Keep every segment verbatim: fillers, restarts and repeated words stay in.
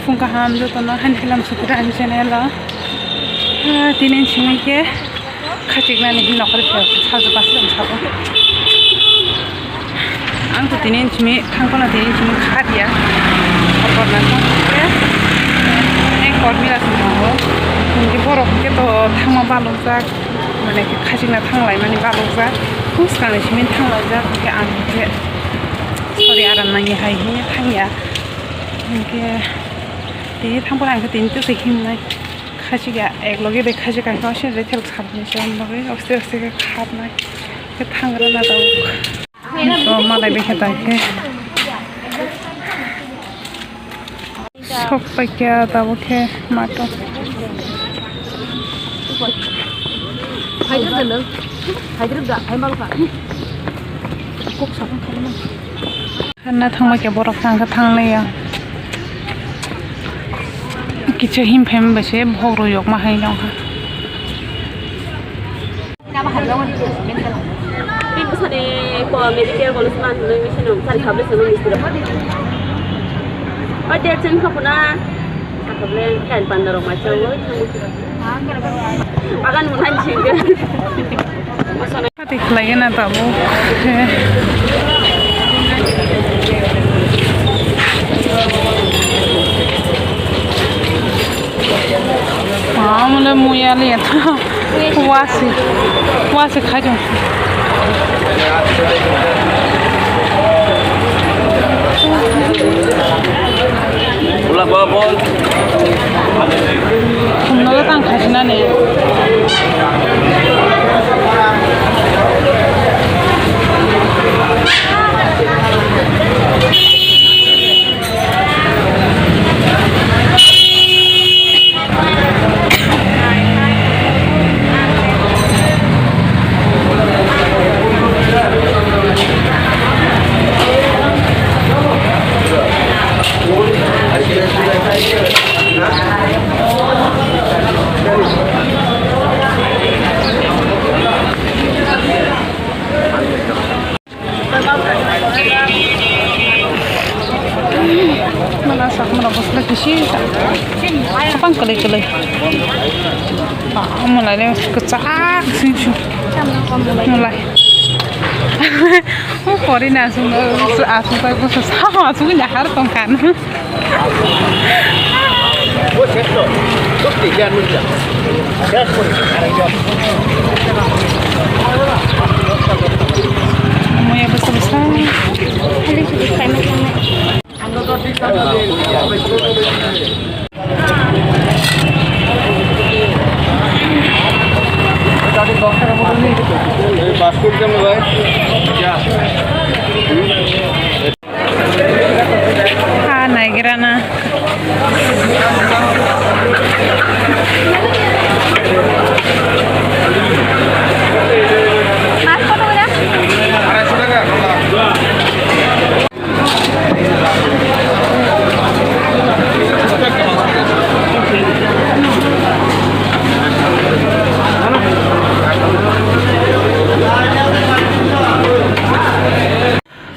Phung kaham jotono haini khe lam sukuri ani channel o. Ah, tini simi khe khachiknani hin nokori phiyok salsa pasrang sabo. Ang to tini simi thangkona tini simi khadiya. Khorna thang khe ek kormi la sing thango. Hingke borok hingke to thangma balokjak. Mane khe khachikna thanglaimani balokjak. Bwskangni simi thanglaijak hingke ang hingke sorry aram nangya hai hingye thangya. Hingke tini thangphano ang khe tini tese himnai. Khachikya ek loge bai khachikha khe se rethel kharnai se bagwi aste aste khe kharnai. Khe thangrana tabuk. To malai bai khe tai khe. Sok paikya tabuk khe mato. Kok sabun khaima. Kharna thangma khe borok thang khe thanglaiya. Kisa him phaima bai se bohrok yokma hai nokha. Tei bwsani ko medical college man hwnwi machine rok sari khablai sano mistri rok. O date chen khapuna. Khablai kain panda rok ma chawi. Bagan mwnai singke. Pati khlaigena tabuk. Amole muya liya ta. Wasi. Wasi khaijong. Ula bol. Khumno tang khasinani. Mala sak mala bosla kisi ta. Apang kwlwi kwlwi. Ba, mala le kwchak sing sing. Mala. O kori na asung, asung pai bosa sa asung ni har tong kan. Muya bwsa bwsa. Hali sidi kaima thangnai. Basket jam bhai. Ah, naigrana.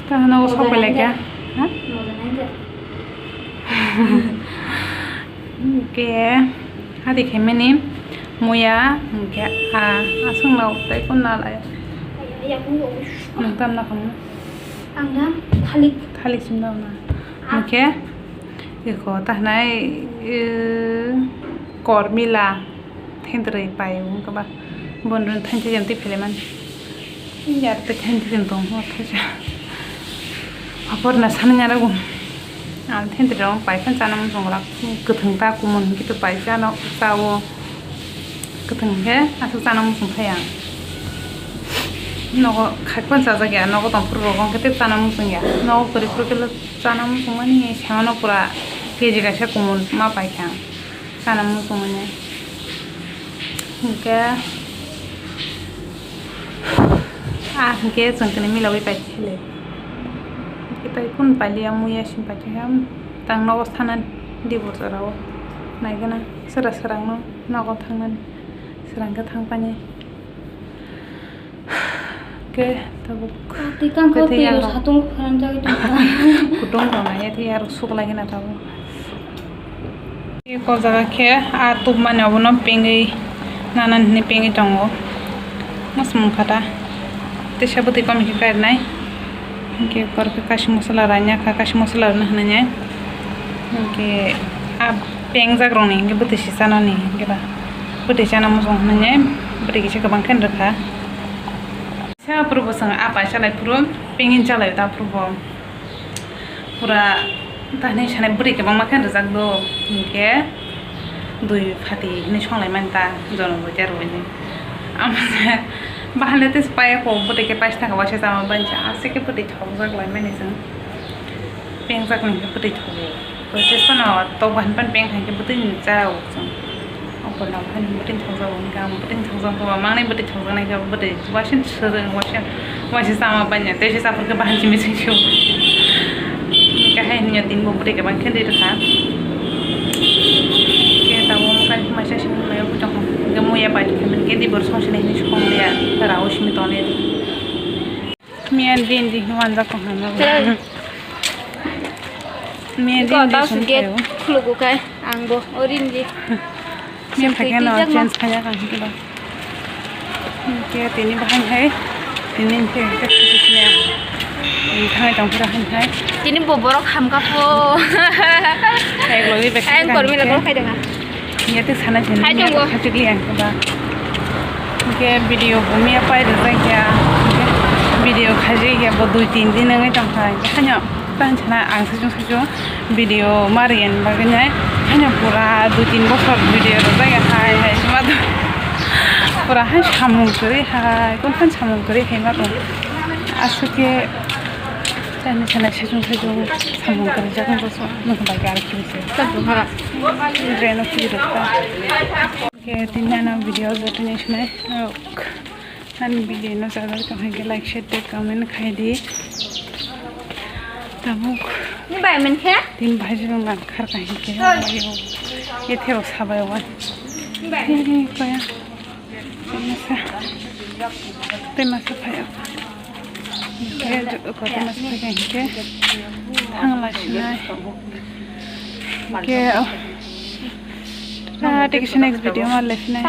Tamo nogo sok belai khe. Ha? Hwnkhe hati khaimani muya hwnkhe a aswk no tei kun nalai. Nwng tamna khamu? Ang na thalik. Thalik sim na. Hwnkhe eko tahnai, eh, kormila. Thendrwi pai wngkha ba. Bon rwng thanchi jantwi phailaimani. Yar tei thanchi jantwi tongo thaisa. Apor na sani narago. Ang thendrwi rok pai phan chana muchung rak. Kwthwng ta kumun hwnkhe to pai chano chawo. Kwthwng khe aswk chana muchung thai ang. Nogo khakpan chajak ya, nogo tongphuru rok hwnkhe tei chana muchung ya. Nogo kwrwi phuru khe chana muchung mani sengano pura K G kaisa kumun ma pai kha ang. Chana muchung mani. Hwnkhe, ah, hwnkhe chwng tini milawi pai khe le. Hwnkhe tai kun pai liya muya sim pai khe ham. Tang nogo thanani di bo chwrao. Naigana swra swrangno nogo thangnani. Swrang khe thang pani. Hwnkhe tabuk. Twi kang khe khe twi twi yarok satung pharanjagwi tongkha. Kutung rok nai ya twi yarok suklai khe na tabuk. Ko jaga khe a tubmani obono pengwi nana hinwi pengwi tongo. Mosmung kha ta. Teisa bwtwi kom khe karinai. Hinkhe kor khe kashi mosola ranya kha, kashi mosola rwna hinwi. Hinkhe a pengjak rokni hinkhe bwtwi se chanani hinkhe ba. Bwtwi chana mosong hinwi bwtwi kisa kwbang khe rwkha. Sa phuru bo chwng a paisa lai phuru pengin chalai ta phuru bo. Pura tahini sanai bwrwi kwbangma khe rijak do, hinkhe dui phati hinwi songlaimani ta jono bo jarwini. Amo se bahai le tei paya kho bwtwi khe paisa thangkha waisa chama bani se aswk khe bwtwi thokjak laimani chwng pengjak ni hinkhe bwtwi thogo. Bo chesta no tok bahan pan peng hai khe bwtwi ni cha o chwng. Oporno hai bwtwi thokjago hinkhe ang bwtwi thokjago mangnai bwtwi thokjaknai khe bwtwi waisa swrwng waisa waisa chama banya tei se chaphur khe bahan simi sing sio. Hinkhe hai hinwi tini bo bwtwi kwbang khe ri rwkha. Khe tabuk kaisa simi maya bwtwi hinkhe muya pai khe di bor song sini hinwi song liya rao simi tonwi. Miyan din di wanjak ko hano. Miyan din di sung gate khulugo kai ang bo orin di. Miyan thakya no change khaya kan hikla. Kya tini bahai hai tini ke ke khaya. Ini thai tang pura hai hai. Tini bo borok hamka po. Ek logi bek. Ang kormi na kol khai danga. Yate sana sini. Hai tongo. Khachu liya ba. Hinkhe video bo miya pai rwjak ya. Hinkhe video khaijak ya bo dui tin din wngwi tongkha. Hinkhe haino tang sana ang sujung sujung video ma rwyan bagwi nai. Haino pura dui tin bosor video rwjak ya hai hai sima do. Pura hai samung kwrwi hai. Kon kon samung kwrwi hai ma tong. Aswk khe tang sana sujung sujung samung kwrwi jak bosor. Nokha bai gar khiri se. Tang ha. Drain of the. Khe tini ano video joto ni sinai rok ani video no chajak tong hai khe like share tei comment khai di. Tabuk ni bai men khe tin bhai jino nang khar ka hin khe. Oi. Ye thero sabai wa. Ni bai. Ni kaya. Tei masa. Tei masa phai. Khe joto ko tei masa phai ka hin khe. Thang la sinai. Khe. Ah, tei kisa next video ma le sinai.